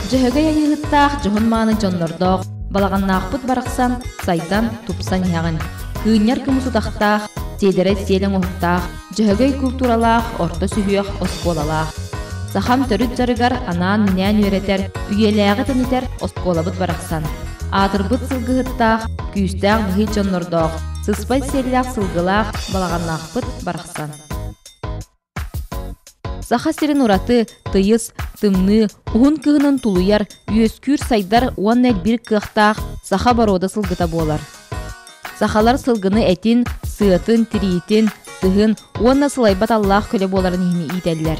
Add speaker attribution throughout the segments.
Speaker 1: Дьөһөгөй айыыһыттаах дьоһун-мааны дьоннордоох, балаҕаннаахпыт барахсан сайдан, тупсан иһэҕин. Кыынньар көмүс утахтаах, сиэдэрэй сиэлэ оҥоһуктаах, дьөһөгөй култууралаах орто сүһүөх оскуолалаах. Сахам төрүт дьарыгар анаан-минээн үөрэтэр, үйэлээҕи тэнитэр оскуолабыт барахсан. Аатырбыт сылгыһыттаах, күүстээх быһый дьоннордоох, сыспай сиэллээх сылгылаах балаҕаннаахпыт барахсан. Саха сирин ураты, тыйыс, тымныы, уһун кыһынын тулуйар, үөскүүр-сайдар уонна элбиир кыахтаах саха боруода сылгыта буолар. Сахалар сылгыны этин, сыатын, тириитин, тыһын уонна сылайбат аллаах көлө буоларын иһин иитэллэр.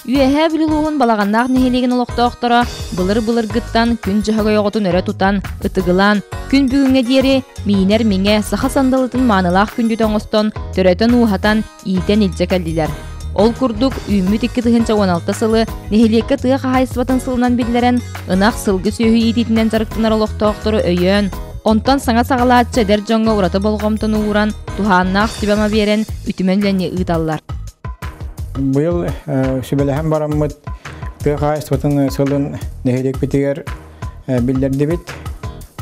Speaker 1: Үөһээ Бүлүү улууһун Балаҕаннаах нэһилиэгин олохтоохторо былыр-былыргыттан күн дьөһөгөй оҕотун өрө тутан, ытыгылаан, күн бүгүҥҥэ диэри миинэр миҥэ саха сандалытын маанылаах күндүтэ оҥостон, төрөтөн-ууһатан, иитэн илдьэ кэллилэр. Ол курдук, үүммүт 2016 сылы нэһилиэккэ тыа хаһаайыстыбатын сылынан биллэрэн, ынах, сылгы сүөһү иитиитинэн дьарыктанар олохтоохтору өйөөн, онтон саҥа саҕалааччы эдэр дьоҥҥо ураты болҕомтону ууран, туһааннаах сүбэ-ама биэрэн, үтүмэн үлэни ыыталлар.
Speaker 2: Быйыл сүбэлэһэн бараммыт тыа хаһаайыстыбатын сылын нэһилиэкпитигэр биллэрдибит.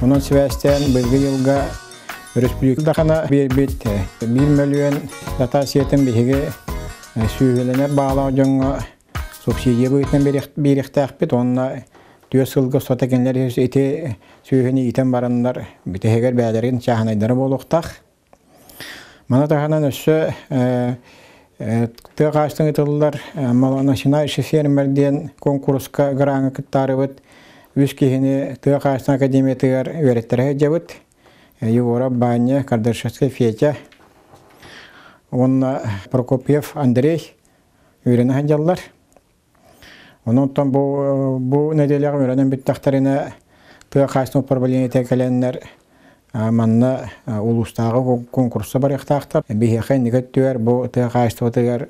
Speaker 2: Онон сибээстээн быйылгы дьылга өрөспүүбүлүкэ дахана биэрбит 1 мөлүйүөн дотациятын биһиги сүүһүлэнэр баалаах дьоҥҥо субсидия быһыытынан биэриэхтээхпит уонна түөрт сылга устата кинилэр ити сүөһүнү иитэн бараннар бүтэһигэр бэйэлэрин чааһынайдара буолуохтаах. Маны таһынан өссө тыа хаһаайыстыбатын ыытыллар «Начинающий фермер» диэн куонкуруска граҥҥа кыттаарыбыт үс киһини тыа хаһаайыстыбатын академиятыгар үөрэттэрэ сылдьабыт. Егоров Баанньа, Кардашевскай Фетя уонна Прокопьев Андрей үөрэнэ сылдьаллар. Онон бу нэдиэлэҕэ үөрэнэн бүттэхтэринэ тыа хаһаайыстыбатын управлениета кэлэннэр манна улуустааҕы куонкурса барыахтаахтар. Биһиэхэ инники өттүгэр бу тыа хаһаайыстыбатыгар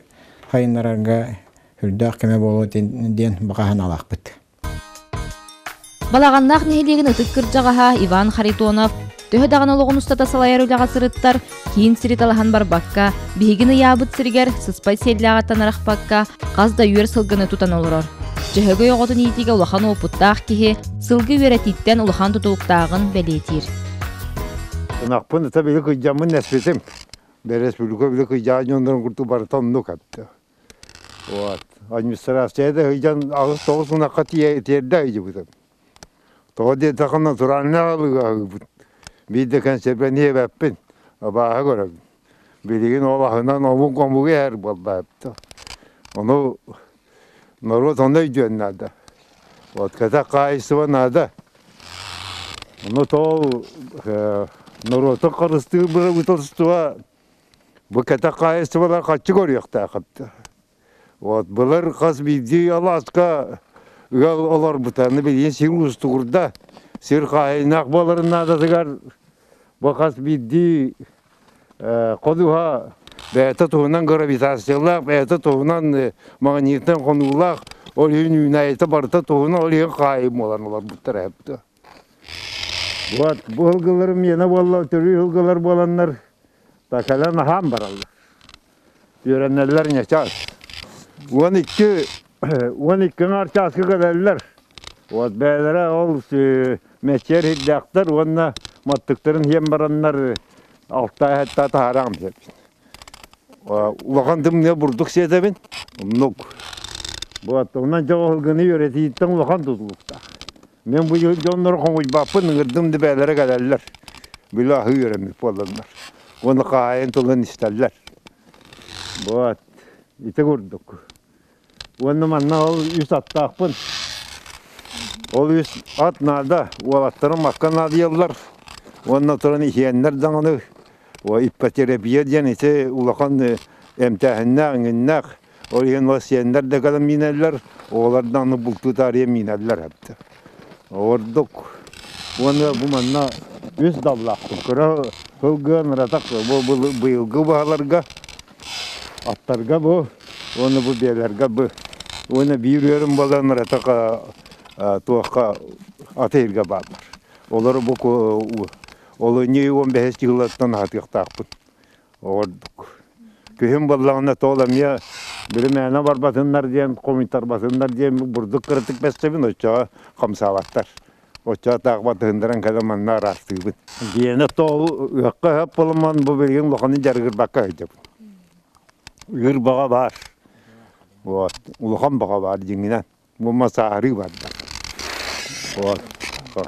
Speaker 2: хайыннарарга үрдээх көмө буолуо диэн баҕа санаалаахпыт.
Speaker 1: Балаҕаннаах нэһилиэгин ытык кырдьаҕаһа Иван Харитонов төһө даҕаны олоҕун устата салайар үлэҕэ сырыттар, киин сири талаһан барбакка, биһигин ыйаабыт сиригэр сыспай сиэллээҕиттэн арахпакка, хас да үөр сылгыны тутан олорор. Дьөһөгөй оҕотун иитиигэ улахан уопуттаах киһи сылгы үөрэтииттэн улахан тутулуктааҕын бэлиэтиир.
Speaker 3: Ынахпын ыта били кыйдьаммын эспитим. Республика били кыйдьаан дьоннорун курдук барыта оннук этэ. Вот. Администрация да ыйдан аҕыс тоҕус ынахха тиэрдэ ыйдыбытым. Тоҕо диэтэххэ натуральнай аҕалыга Биир да кэнсиэрбэни иэбэппин, абааһы көрөбүн. Билигин ол аһынан омук омугу иһэр буолбаапта. Ону норуот ону өйдүөн наада. Вот кэтэх хаһаайыстыба наада. Ону тоол норуоту харыстыыр бырабыыталыстыба Бу кэтэх хаһаайыстыбалар хаччы көрүөхтээххит. Вот былыр хас биирдии алааска ыал олорбута. Аны билигин сир уустугурда. Сир хаһаайыннаах буоларын наадатыгар бу хас биирдии ходуһа бэйэтэ туһунан гравитациялаах, бэйэтэ туһунан магнитнай хонуулаах, ол иһин үүнээйитэ барыта туһунан, ол иһин хаайыы буолан олорбуттар эбит. Вот бу ылгыларым миэнэ буолла, төрүү ылгылар буоланнар кэлэн аһаан бараллар. Үөрэнэллэр ньачаас. 12 12 аҥаар чааска кэлэллэр. Вот бэйэлэрэ ол мэччиэр иһирдээхтэр уонна маттыктарын иһэн бараннар алта хэтта таһаараҕым диэбит. Улахан тымныга бурдук сиэтэбин. Оннук. Вот онон дьэ ылгыны үөрэтииттэн улахан тутулуктаах. Мин бу дьоннору хомуйбаппын, ыҥырдым да бэйэлэрэ кэлэллэр. Били аһыы үөрэммит буолланнар. Уонна хаһаайын тылын истэллэр. Вот, ити курдук. Уонна манна ол үс аттаахпын. Ол үс ат наада, уолаттарым акка наадыйаллар. Уонна туран иһиэннэр даҕаны иппотерапия диэн ити улахан эмтээһиннээх, иҥиннээх Ол иһин ол сиэннэр да кэлэн миинэллэр, оҕолор даҕаны бултуу таарыйа миинэллэр эбит. Ордук уонна бу манна үс даллаахпын. Кыра сылгы ыратах бу быйылгы баһаларга, аттарга бу, уонна бу биэлэргэ бу. Уонна биир үөрүм буолан ыратах туохха атыырга бааллар. Олору бу олунньу уон бэһис дьыллартан аһатыахтаахпын. Ордук. Күһүн буоллаҕына тоол эмиэ Били мээнэ барбатыннар диэн, хомуйтарбатыннар диэн бурдук кыратык бэстэбин, оччоҕо хамсаабаттар. Оччоҕо таах батыһыннаран кэлэн манна араастыыбыт. Дьиэни тоол ыһыкка ыһап буоламмын бу билигин улаханын дьарыгырбакка сылдьабын. Ыыр баҕа баар. Вот. Улахан баҕа баар дьиҥинэн. Бу масаарыы барда. Вот.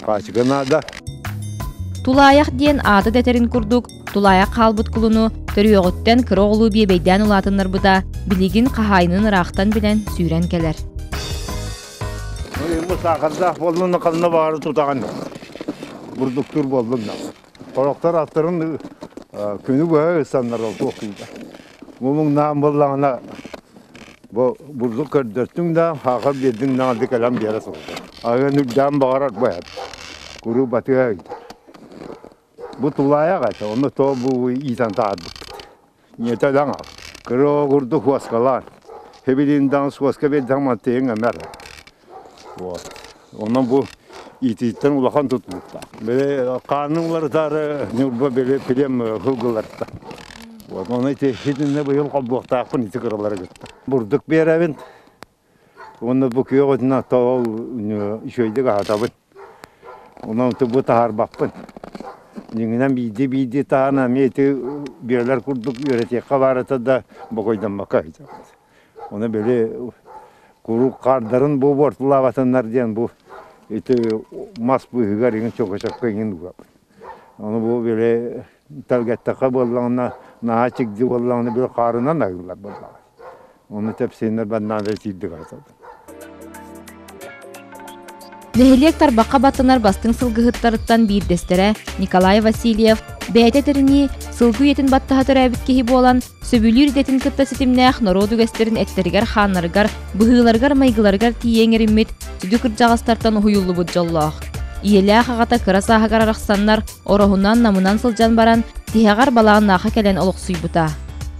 Speaker 3: Хаачыга наада.
Speaker 1: Тулаайах диэн аата да этэрин курдук, тулаайах хаалбыт кулуну төрүөҕүттэн кыра оҕолуу биэбэйдээн улаатыннарбыта билигин хаһаайынын ыраахтан билэн сүүрэн кэлэр.
Speaker 3: Бу саахардаах буоллун ханна баҕары тутаҕын. Бурдуктуур буоллун да. Сорохтор аттарын күнү быһа ыстаннар ол туох кыыта. Бу муҥнаан буоллаҕына бу бурдук көрдөртүҥ да хаахар биэрдиҥ даҕаны кэлэн биэрэ сылдьар. Аһыан үрдээн баҕарар бу эһэт. Куруу батыа ыйдар. Бу тулаайах этэ, онно то бу иитэн таһаарбыппыт. Ийэтэ даҥа кыра курдук хуоскалаан, хэбилин даҥ суоска биэрдэҥ мантыйыҥ эмэр. Вот. Онон бу иитииттэн улахан тутулуктаах. Били хаанын уларытаары Ньурба били плем һылгыларта. Вот. Оны ити итиннэ быйыл холбуохтаахпын ити кыралары кытта. Бурдук биэрэбин. Уонна бу күөх отунан тоҕол үчүгэйдик аһатабын. Онон бу таһаарбаппын. Дьиҥинэн биирдии-биирдии таһан эмиэ ити биэлэр курдук үөрэтиэххэ баар этэ да бокойдоммокко сылдьабыт. Ону били куруук хаардарын бу буортулаабатыннар диэн бу ити мас быыһыгар иҥин чөкөчөккө иҥин угабын. Ону бу били тэлгэттэххэ буоллаҕына наһаа чигди буоллаҕына били хаарынан аһыыллар буоллаҕа. Ону тэпсиэннэр баннаада тиийдик аһатабын.
Speaker 1: Нэһилиэк тарбахха баттанар бастыҥ сылгыһыттарыттан биирдэстэрэ Николай Васильев бэйэтэ этэринии, сылгы үйэтин баттаһа төрөөбүт киһи буолан, сөбүлүүр идэтин кытта ситимнээх норуот үгэстэрин эттэригэр-хааннарыгар, быһыыларыгар-майгыларыгар тиийэ иҥэриммит сүдү кырдьаҕастартан уһуйуллубут дьоллоох. Ийэлээх аҕата кыра сааһыгар арахсаннар, ороһунан намынан сылдьан баран, тиһэҕэр Балааннаахха кэлэн олохсуйбута.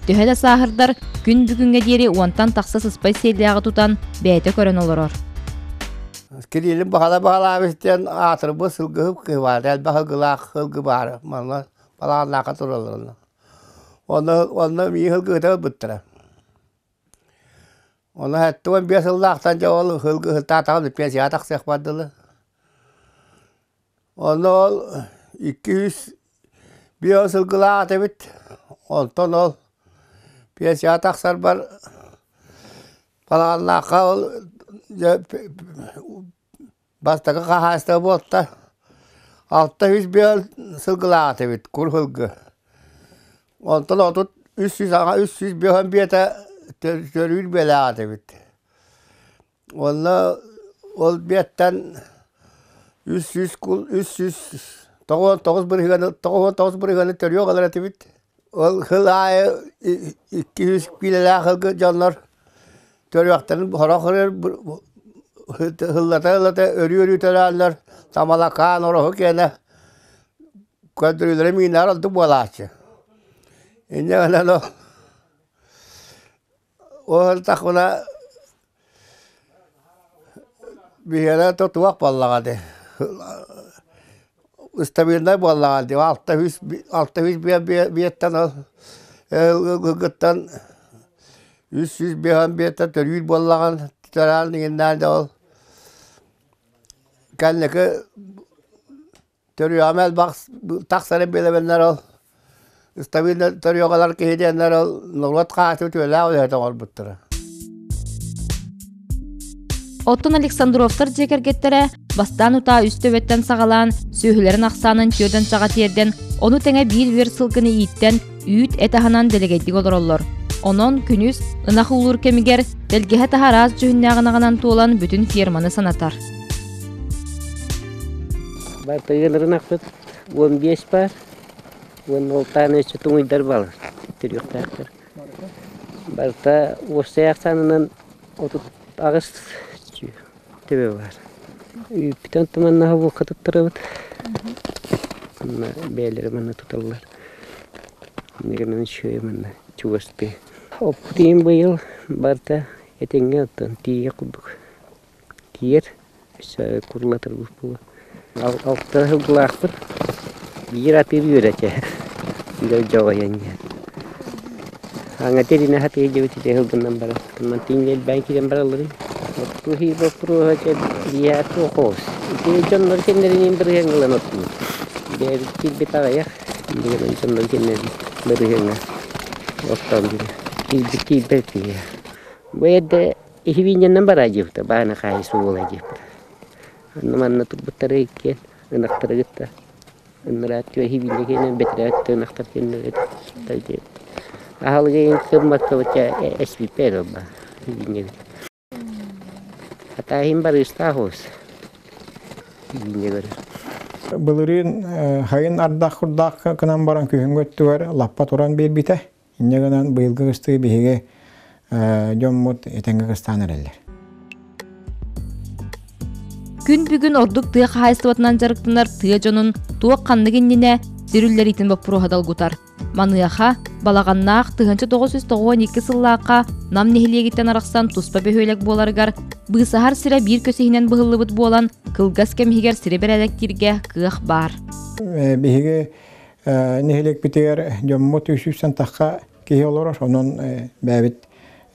Speaker 1: Төһө да сааһырдар, күн бүгүҥҥэ диэри уонтан тахса сыспай сиэллээҕи тутан, бэйэтэ көрөн олорор.
Speaker 4: Кириллин баһала баһалаабыт диэн аатырбыт сылгыһыт киһи баар, элбэх сылгылаах сылгы баара. Манна Балааннаахха тураллар. Онно онно миигин сылгыһыта ылбыттара. Ону 75 сыллаахтан дьэ ол сылгыһыттаатаҕым пенсияҕа тахсыахпар дылы. Онно ол 205 сылгылаах этибит. Онтон ол пенсияҕа тахсарбар Балаҕаннаахха ол дьэ бастакы хаһаайыстыба буолта. 605 сылгылаах этибит кур сылгы. Онтон 33 аҥа 355 төрүүр биэлээх этибит. Уонна ол биэттэн 300 кул 399 бырыһыаны 99 бырыһыаны төрүөх ылар этибит. Ол сыл аайы 200 киилэлээх сылгы дьоннор төрүөхтэрин сорох сыллата-сыллата өрүү-өрүү төрөөллөр. Тамалакаан, Ороһу киэнэ көрдөрүүлэрэ миинээр ордук буолааччы. Инньэ гынан ол Ол тахпына биһиэнэ туох буоллаҕа дии стабильнай буоллаҕа дии 603 биэттэн ылгыттан 305 биэттэн төрүүр буоллаҕын төрөөн иҥиннээн дьэ ол кэнники Төрүөҕүм элбэх тахсарын билэбиннэр ол стабильно төрүөҕүлэр киһи диэннэр ол норуот хаһаайыстыба үтүөлээх үлэһитэ оҥорбуттара.
Speaker 1: Оттон Александровтар дьиэ кэргэттэрэ бастаан утаа үс төбөттөн саҕалаан, сүөһүлэрин ахсаанын түөртэн саҕа тиэрдэн, ону тэҥэ биир үөр сылгыны ииттэн, үүт эт аһынан дэлэгэйдик олороллор. Онон күнүс ынах уулуур кэмигэр тэлгэһэ таһа араас дьүһүннээх ынаҕынан туолан бүтүн ферманы санатар.
Speaker 5: Бартыйаларын ахпыт 15 бар, уонна олтаан өссө туҥуйдар балар төрүөхтээхтэр. Барыта уопсай ахсаанынан 38 төбө бар. Үүппүтэн туманнаһа буолка туттарабыт. Манна бэйэлэрэ манна туталлар. Манна үчүгэй манна чугастыы. Оппут иһин быйыл барыта этэҥҥэ оттон тиийэ курдук Тиийэр, өссө курулатарбыт буолуо. Алта сылгылаахпыт. Биир атыыр үөрэтэ. Дьоҕойон диэн. Аңа теринэ хатыы дьэбит ити сылгыннан баран. Мантан элбээн киирэн баралларын. Туһи боппуруоһа чэ биһиэхэ туох оҕус. Ити дьоннор кэннэринин бырыһыаҥҥа ылан оттуубут. Бэйэбит киирбит аҕыйах. Билигин дьоннор кэннэрин бырыһыаҥҥа оттоон киирбит киирбэт киһи. Бу эрдэ иһибиинньэннэн бараа диэбитэ, бааны хаайыс буола диэбитэ. Онно манна турбуттара иккиэн ынахтары кытта ыннараат иһибиинньэ киэнэ бэтэрээт ынахтар киэннэрэ диэбит. Аһылыгын кыммакка эспиппэр ылба иһибиинньэбит. Хатааһын барыыстаах уус иһибиинньэ көрөр.
Speaker 2: Былырыын хайын ардах курдаах гынан баран күһүҥҥү өттүгэр лаппа туран биэрбитэ. Инньэ гынан быйылгы кыстыы биһиги дьоммут этэҥҥэ кыстаан эрэллэр.
Speaker 1: Күн бүгүн ордук тыа хаһаайыстыбатынан дьарыктанар тыа дьонун туох ханнык иннинэ сир үллэриитин боппуруоһа долгутар. Маныаха Балаҕаннаах 1992 сыллаахха Нам нэһилиэгиттэн арахсан туспа бөһүөлэк буоларыгар быысаһар сирэ биир көс иһинэн быһыллыбыт буолан, кылгас кэм иһигэр сири бэрээдэктииргэ кыах баар.
Speaker 2: Биһиги Нэһилиэкпитигэр дьоммут үс сүүстэн тахха киһи олорор, онон бэйэбит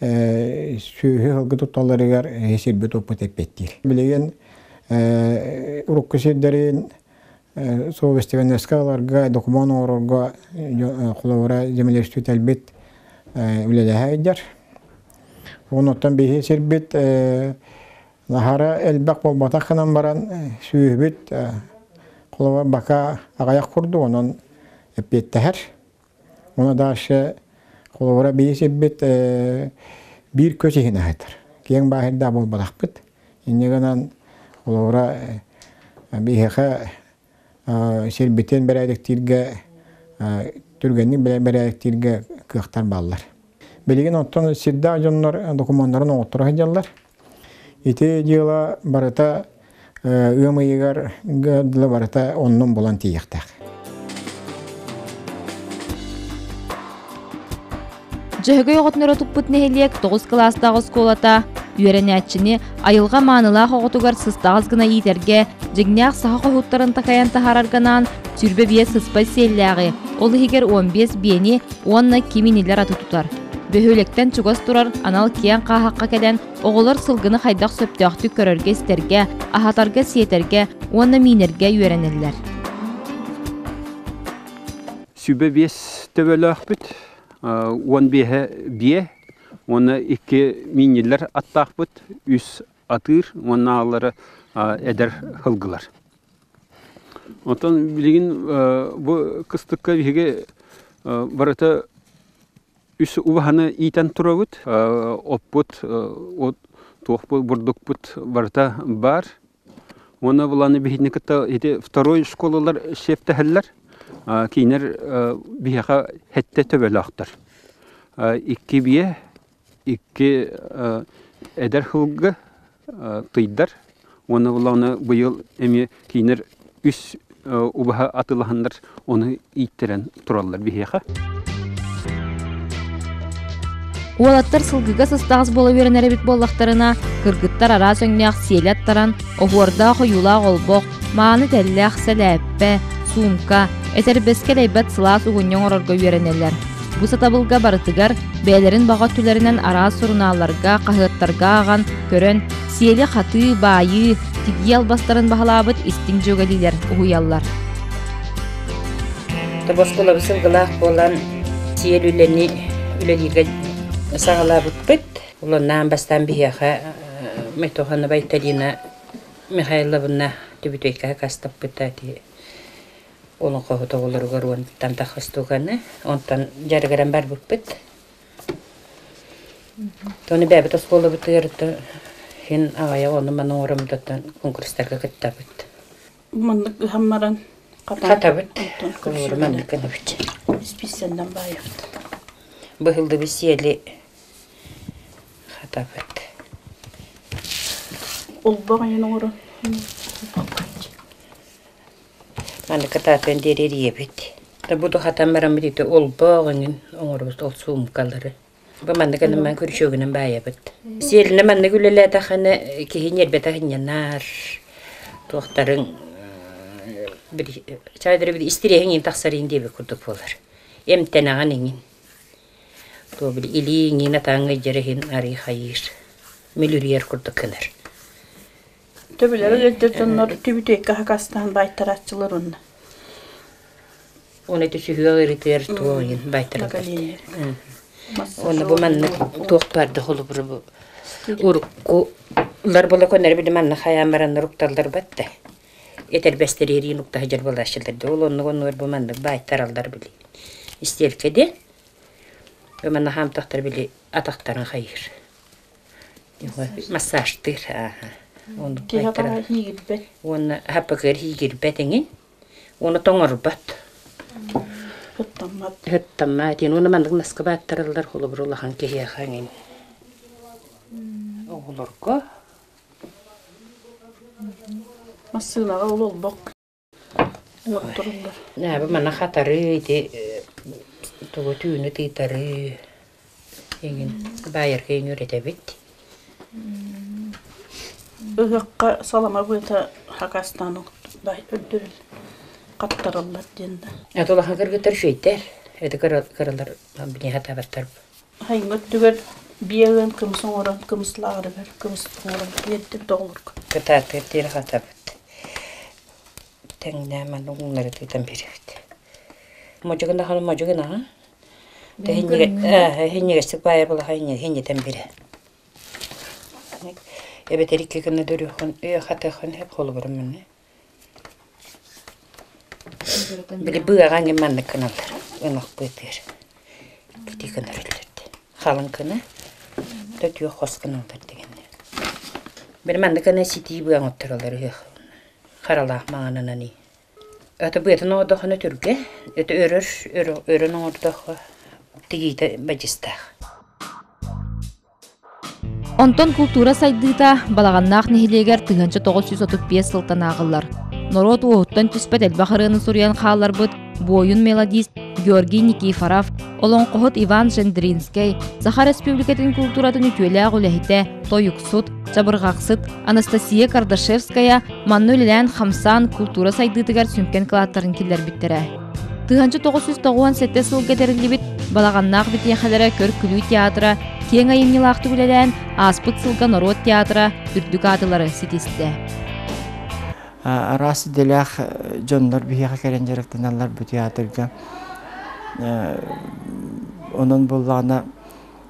Speaker 2: сүөһү сылгы тутталларыгар сирбит оппут эппиэттиир. Билигин урукку сирдэрин совестивенеска ыларга, докумуон оҥорорго холобура землеустроителбит үлэлэһэ сылдьар. Онуттан биһи сирбит Наһара элбэх буолбатах гынан баран сүөһүбүт холобур бака аҕыйах курдук онон эппиэттэһэр. Уонна дальше холобура биир сирбит биир көс иһин аһатар. Киэҥ бааһырдаах буолбатахпыт. Инньэ гынан холобура биһиэхэ сирбитин бэрээдэктииргэ түргэнник бэрээдэктииргэ кыахтар бааллар. Билигин оттон сирдээх дьоннор докумуоннарын оҥотторо сылдьаллар. Ити дьыала барыта ыам ыйыгар дылы барыта оннун булан тиийиэхтээх.
Speaker 1: Дьөһөгөй оҕотун өрө туппут нэһилиэк тоҕус кылаастаах оскуолата үөрэнээччини айылҕа маанылаах оҕотугар сыстаҕас гына иитэргэ, дьиҥнээх саха хоһууттарын такайан таһаарарга анаан 25 сыспай сиэллээҕи, ол иһигэр 15 биэни уонна киминилэр аты тутар. Бөһүөлэктэн чугас турар анал киэҥ хааһахха кэлэн оҕолор сылгыны хайдах сөптөөхтүк көрөргө-истэргэ, аһатарга-сиэтэргэ уонна миинэргэ үөрэнэллэр.
Speaker 6: Сүбэ биэс төбөлөөхпүт, уон биэһэ биэ уонна икки миинньиллэр аттаахпыт, үс атыыр уонна ааллара эдэр сылгылар. Оттон билигин бу кыстыкка биһиги барыта үс убаһаны иитэн турабыт. Оппут, туохпут, бурдукпут барыта баар. Уонна буланы биһини кытта ити второй школалар сиэптэһэллэр. Кинилэр биһиэхэ хэттэ төбөлөөхтөр. Икки биэ, икки эдэр сылгы тыйдар. Уонна буланы быйыл эмиэ кинилэр үс убаһа атыылаһаннар ону ииттэрэн тураллар биһиэхэ.
Speaker 1: Уолаттар сылгыга сыстаҕас буола үөрэнэр эбит буоллахтарына, кыргыттар араас өҥнөөх сиэли аттаран, оһуордаах ойуулаах олбох, мааны тэллэх, сэлээппэ, суумка, этэрбэскэ элэйбэт сылаас угунньа оҥорорго үөрэнэллэр. Бу сатабылга барытыгар бэйэлэрин баҕа өттүлэринэн араас сурунаалларга, хаһыаттарга ааҕан, көрөн, сиэли хатыы, баайыы, тигии албастарын баһылаабыт истиҥ дьүөгэлиилэр уһуйаллар.
Speaker 7: Тобоскулабы сылгылаах буолан сиэл үлэни үлэлииргэ саҕалаабыппыт. Уланнаан бастаан биһиэхэ Митоханова Айталина Михайловна түбүтүөйкэ кастаппыта ити олоҥхоһут оҕолоругар уонтан таххастуганы онтон дьарыгыран барбыппыт. Тону бэйэбит оскуолабытыгар хин аҕайа ону маны оҥороммутуттан конкурстарга кыттабыт.
Speaker 8: Маннык ыһан баран
Speaker 7: хатабыт. Кулууру маннык гынабыт.
Speaker 8: Исписсэннэн баайабыт.
Speaker 7: Быһыллыбыт сиэли хатабыт.
Speaker 8: Улбах айан оҥорон.
Speaker 7: Маннык кытаатан диэри эрийэбит. Буду хатан бараммыт ити олбоох эҥин оҥоробут ол суумкалары. Бу маннык гынан күрүчүөгүнэн баайабыт. Сиэлинэ маннык үлэлээтэххинэ киһи ньиэрбэтэ сынньанар, туохтарыҥ чаайдары били истириэһиҥ иин тахсар иин диэбит курдук буолар. Эмтэнэҕин иҥин. Туо били илии иҥиин атааҥҥа дьэрэһин арыы хайыыр. Мүлүрүйэр курдук гынар.
Speaker 8: Төбөлөрө ыалдьар дьоннор түбүтүөккэ хакастаан баайтарааччылар уонна
Speaker 7: Оны түсүһүөх ырытыар туох иһин баайтараллар. Уонна бу маннык туох баарда холобура бу урукку лар була көннөрү били манна хайаан бараннар укталлар батта. Этэрбэстэриэриин укта сылдьар буолааччылар да ол оннук оннугар бу маннык баайтараллар били. Истиэлкэде бу манна хаамтахтар били атахтарын хайыыр. Массажтыыр ааха. Оннук
Speaker 8: Киһи атаҕа иигирбэт.
Speaker 7: Уонна хаппыкыар иигирбэт эҥин. Уонна тоҥорбот.
Speaker 8: Ыттаммат.
Speaker 7: Ыттаммат. Уонна маннык наскы бааттарыллар холобур улахан киһиэхэ эҥин. Оҕолорго.
Speaker 8: Массыынаҕа ол олбох оҥотторуллар.
Speaker 7: Бу манна хатарыы ити тугу түүнү тыытарыы эҥин баайарга үөрэтэбит.
Speaker 8: Ыһыахха салама быата хакастаан үрдүрүл хаттараллар диэн да.
Speaker 7: Это улахан кыргыттар үчүгэйдэр. Это кыралар билиэ хатаабаттар.
Speaker 8: Хайыҥ өттүгэр биэ ыан кымыс оҥорон кымыс лааҕырыгар кымыс оҥорон биэрдим доҕолорго.
Speaker 7: Кытаатыыр диэри хатабыт. Тэҥнээн манна уҥнары тыытан биэрэбит. Модьугун аханы модьугун аҕа. Иһинньигэстик баайар булаха иһинньитэн биэрэ. Эбэтэр икки гына дөрүөххүн, хатыаххын сөп холобурум манна. Били быаҕа эҥин маннык гыналлар, ынах быатыгар. Ити гынар үллэрдэ. Халыҥ гына, төтүөх хос гыналлар дегеннэр. Били маннык гына ситии быа оҥоттороллор ыһыах. Харалаах маҥанынан ии. Аты быатын оҥордоххуна түргэ, ити өрөр, өрөн оҥордоххо тигиитэ бадьыстаах.
Speaker 1: Онтон култуура сайдыыта Балаҕаннаах нэһилиэгэр 1935 сылтан ааҕыллар. Норуот уоһуттан түспэт элбэх ырыаны суруйан хаалларбыт буойун-мелодист Георгий Никифоров, олоҥхоһут Иван Жендринскэй, Саха Республикатын култууратын үтүөлээх үлэһитэ, тойуксут, чабырҕахсыт Анастасия Кардашевская манна үлэлээн-хамсаан култуура сайдыытыгар сүҥкэн кылааттарын киллэрбиттэрэ. 1997 сылга тэриллибит Балаҕаннаах битиэхэлэрэ көр-күлүү театра киэҥ айымньылаахтык үлэлээн, ааспыт сылга норуот театра үрдүк аатылары ситистэ.
Speaker 9: Араас идэлээх дьоннор биһиэхэ кэлэн дьарыктаналлар бу театрга. Онон буоллаҕына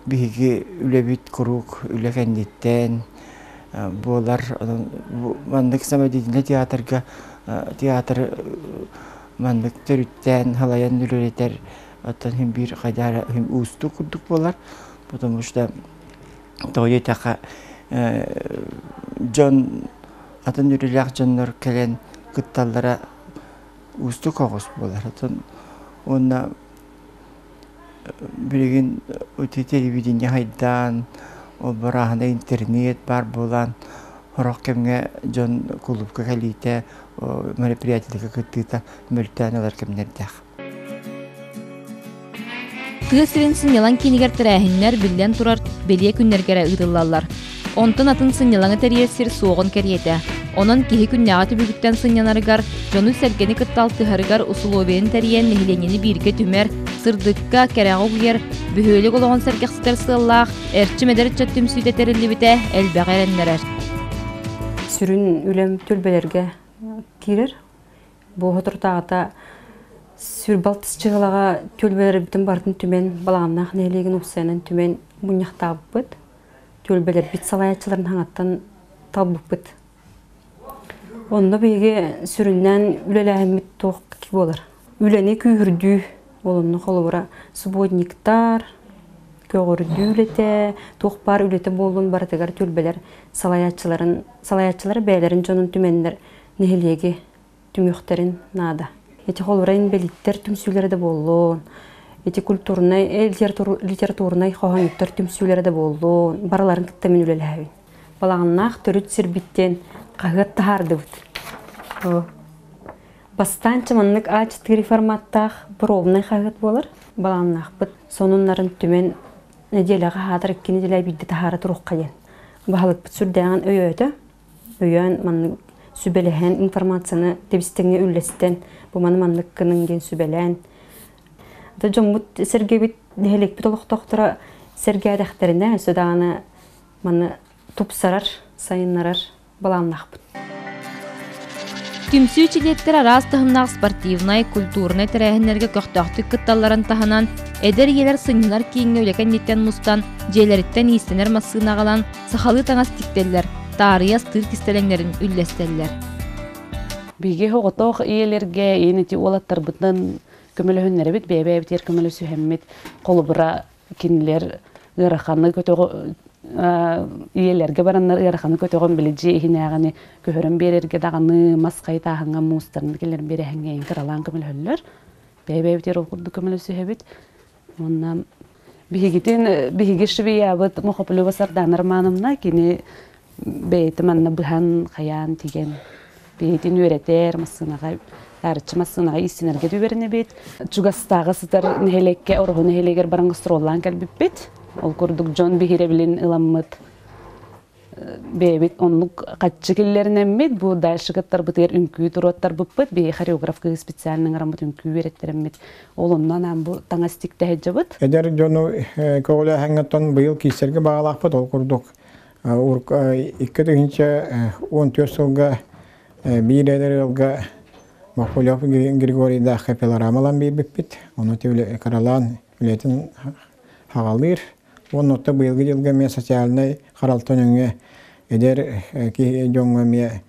Speaker 9: биһиги үлэбит куруук үлэ кэнниттэн буолар. Онон маннык самодеятельнай театрга театр маннык төрүттээн халайан үлэлэтэр оттон иһин биир хайдах эрэ уустук курдук буолар. Потому что тоҕо диэтэххэ дьон атын үлэлээх дьоннор кэлэн кытталлара уустук оҕус буолар. Оттон уонна билигин ити телевидение хайдаан, ол барааһына интернет баар буолан, сорох кэмҥэ дьон кулуупка кэлиитэ, мероприятиеларга кыттыыта мөлтөөн ылар кэмнэрдээх.
Speaker 1: Тыа сирин сынньалаҥ киинигэр тэрээһиннэр, биллэн турар, бэлиэ күннэргэ эрэ ыытыллаллар. Онтон атын сынньалаҥы тэрийэр сир суоҕун кэриэтэ. Онон киһи күннээҕи түбүгүттэн сынньанарыгар, дьону-сэргэни кытта алтыһарыгар усулуобуйаны тэрийэн нэһилиэнньэни бииргэ түмэр, сырдыкка, кэрэҕэ угуйар, бөһүөлэк олоҕун сэргэхситэр сыаллаах Эрчим эдэр ыччат түмсүүтэ тэриллибитэ элбэҕи эрэннэрэр.
Speaker 10: Сүрүн үлэм түөлбэлэргэ киирэр. Бу соторутааҕыта сүр балтыс чыһылаҕа түөлбэлэрбитин барытын түмэн, Балаҕаннаах нэһилиэгин уопсайынан түмэн мунньахтаабыппыт. Түөлбэлэрбит салайааччыларын хаҥаттан талбыппыт. Онно биһиги сүрүннээн үлэлээһиммит туох буолар? Үлэни күүһүрдүү, ол онно холобура субботниктар, көҕүрдүү үлэтэ, туох баар үлэтэ буоллун барытыгар түөлбэлэр салайааччыларын, салайааччылар бэйэлэрин дьонун түмэннэр нэһилиэги түмүөхтэрин наада. Ити холобура инбэлииттэр түмсүүлэрэ да буоллун, ити культурнай, литературнай хоһоонньуттар түмсүүлэрэ да буоллун, барыларын кытта мин үлэлэһэбин. Балаҕаннаах төрүт сирбиттэн хаһыат таһаардыбыт. Бастаан маннык А4 форматтаах пробнай хаһыат буолар. Балаҕаннаахпыт сонуннарын түмэн нэдиэлэҕэ хаатар икки нэдиэлэ биирдэ таһаара туруохха диэн. Баһылыкпыт сүрдээҕин өйөөтө. Өйөөн маннык сүбэлэһэн информацияны тэбистэҥҥэ үллэстэн бу маны маннык гыныҥ диэн сүбэлээн. Дьоммут сэргэбит нэһилиэкпит олохтоохторо сэргээтэхтэринэ өссө даҕаны маны тупсарар, сайыннарар былааннаахпыт.
Speaker 1: Түмсүү чилиэттэр араас таһымнаах спортивнай, культурнай тэрээһиннэргэ көхтөөхтүк кытталларын таһынан, эдэр ийэлэр сынньанар кииҥҥэ үлэ кэнниттэн мустан, дьиэлэриттэн иистэнэр массыына аҕалан, сахалыы таҥас тиктэллэр, таарыйа астыыр кистэлэҥнэрин үллэстэллэр.
Speaker 11: Биһиги оҕотоох ийэлэргэ иин ити уолаттарбытын көмөлөһүннэрэбит, бэйэ-бэйэбитигэр көмөлөсүһэммит, холобура кинилэр ыараханы көтөҕө ийэлэргэ бараннар ыараханы көтөҕөн били дьиэ иһинээҕини көһөрөн биэрэргэ даҕаны мас хайытааһыҥҥа муустарын киллэрэн биэрэһиҥҥэ эйин кыралаан көмөлөһөллөр бэйэ-бэйэбитигэр ол курдук көмөлөсүһэбит уонна биһигитин биһиги швеябыт Мохоплева Сардана Романовна кини бэйэтэ манна быһан хайаан тигэн бэйэтин үөрэтэр массыынаҕа таарыччы массыынаҕа иистэнэргэ үөрэнэбит чугастааҕы сытар нэһилиэккэ Ороһу нэһилиэгэр баран гастроллаан кэлбиппит ол курдук дьон биһирэбилин ыламмыт бэйэбит оннук хаччы киллэринэммит бу дальше кыттарбытыгар үҥкүү туруоттарбыппыт биһи хореограф кыыс специально ыҥыраммыт үҥкүү үөрэттэрэммит ол онно анаан бу таҥас тиктэһэдьабыт
Speaker 2: эдэр дьону көҕүлээһиҥҥэ быйыл киирсэргэ баҕалаахпыт ол курдук 2014 сылга биир эдэр ыалга Махулев Григорийдаахха пилорамалан биэрбиппит. Ону кыралаан үлэтин хаҕалыыр. Уонна отто быйылгы дьылга эмиэ социальнай харалтан өҥө эдэр киһи дьоҥҥо эмиэ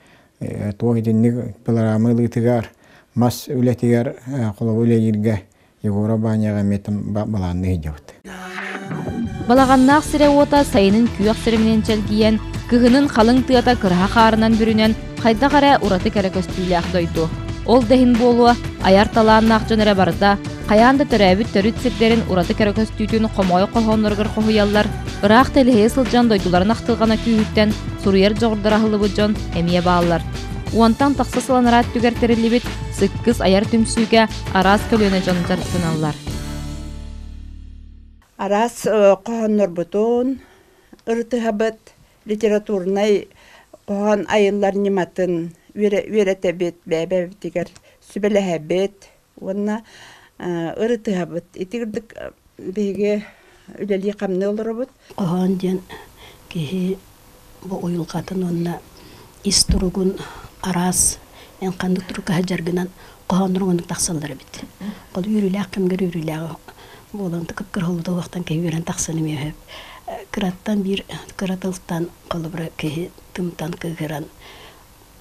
Speaker 2: туох итинник пилорама ылыытыгар, мас үлэтигэр холобур үлэлииргэ Егора Баняҕа эмиэ балаанныы сылдьабыт.
Speaker 1: Балаҕаннаах сирэ-уота сайынын күөх сирэминэн чэлгийэн, кыһынын халыҥ тыата кыраһа хаарынан бүрүнэн, хайдах эрэ ураты кэрэ көстүүлээх дойду. Ол да иһин буолуо, айар талааннаах дьон эрэ барыта, хайаан да төрөөбүт төрүт сирдэрин ураты кэрэ көстүүтүн хомоҕой хоһоонноругар хоһуйаллар, ыраах тэлэһийэ сылдьан дойдуларын ахтылҕана күүһүттэн суруйар дьоҕурдара аһыллыбыт дьон эмиэ бааллар. Уонтан тахса сыл анараа өттүгэр тэриллибит Сыккыс айар түмсүүгэ араас көлүөнэ дьон дьарыктаналлар.
Speaker 12: Араас хоһооннорбутун ырытыһабыт, литературнай хоһоон айыллар ньыматын үөрэтэбит, бэйэ-бэйэбитигэр сүбэлэһэбит уонна ырытыһабыт. Ити курдук биһиги үлэлии-хамныы олоробут.
Speaker 8: Хоһоон диэн киһи бу уйулҕатын уонна ис туругун араас эн ханнык турукка сылдьаргынан хоһоонноруҥ оннук тахсаллар эбит. Ол үөрүүлээх кэмгэр үөрүүлээх буолан кып-кыра холудуохтан киһи үөрэн тахсан эмиэ сөп. Кыраттан биир кыра тылтан холобура киһи тымтан кыыһыран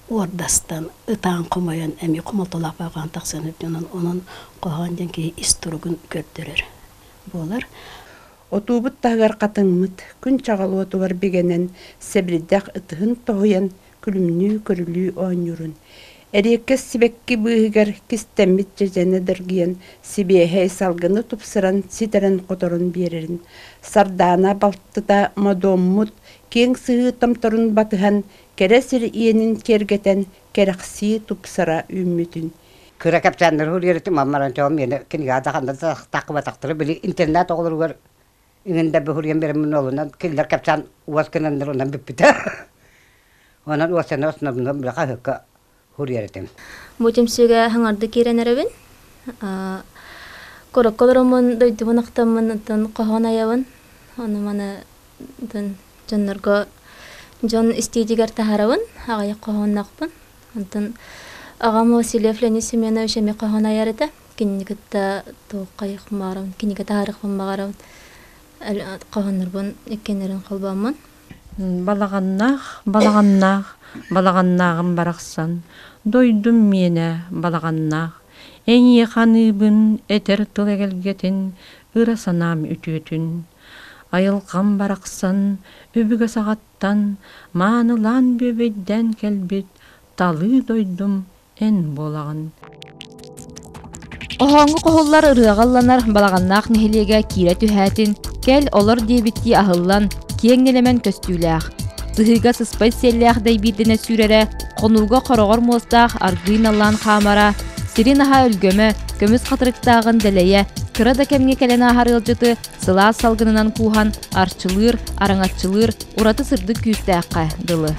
Speaker 8: уордастан ытаан хомойон эмиэ хомолтолоох байҕаан тахсан сөп. Онон хоһоон диэн киһи ис туругун көрдөрөр буолар.
Speaker 12: Отуубут таһыгар хатыҥмыт, күн чаҕыл уотугар бигэнэн, сэбирдэх ытыһын тоһуйан, күлүмнүү-көрүлүү оонньуурун, эриэккэс сибэкки быыһыгар кистэммит дьэдьэнэ дыргыйан, сибиэһэй салгыны тупсаран ситэрэн-хоторон биэрэрин, Сардаана балтыта Модуоммут киэҥ сыһыы томторун батыһан, кэрэ сир иэнин киэргэтэн, кэрэхсии тупсара үүммүтүн
Speaker 4: Кыра кэпсээннэри суруйар маммаран чоҕум миэнэ кинигэҕэ да ханна да таххыбатахтара били интернат оҕолоругар иҥин да суруйан биэрэммин олунан кинилэр кэпсээн уос гынаннар онон бүппүтэ. Онон уоссаны основном били хаһыакка суруйар этим.
Speaker 13: Бу түмсүүгэ хаҥарды киирэн эрэбин. Курокка олороммун дойдубун ахтаммын оттон хоһоон айабын. Ону маны дьоннорго дьон истиитигэр таһаарабын, аҕыйах хоһоонноохпун. Онтон аҕам Васильев Леонид Семенович эмиэ хоһоон айар этэ. Кинини кытта туоххайыахпын баҕарабын, кинигэ таһаарыахпын баҕарабын. Хоһооннорбун иккиэннэрин холбооммун.
Speaker 14: Балаҕаннаах, балаҕаннаах, балаҕаннааҕым барахсан, дойдум миэнэ балаҕаннаах, эйиэхэ аныыбын этэр тыл эгэлгэтин, ыра санаам үтүөтүн. Айылҕам барахсан өбүгэ саҕаттан маанылаан бүөбэйдээн кэлбит талыы дойдум эн буолаҕын.
Speaker 1: Хоһооҥҥо хоһуллар ырыаҕа ылланар Балаҕаннаах нэһилиэгэ киирэ түһээтин, кэл олор диэбиттии аһыллан, киэҥ нэлэмэн көстүүлээх. Сыһыыга сыспай сиэллээх дэйбиирдэнэ сүүрэрэ, хонууга хороҕор муостаах аргыый наллаан хаамара, сирин аһа өлгөмө, көмүс хатырыктааҕын дэлэйэ, кыра да кэмҥэ кэлэн ааһар ыалдьыты сылаас салгынынан кууһан арчылыыр, араҥаччылыыр ураты сырдык күүстээххэ дылы.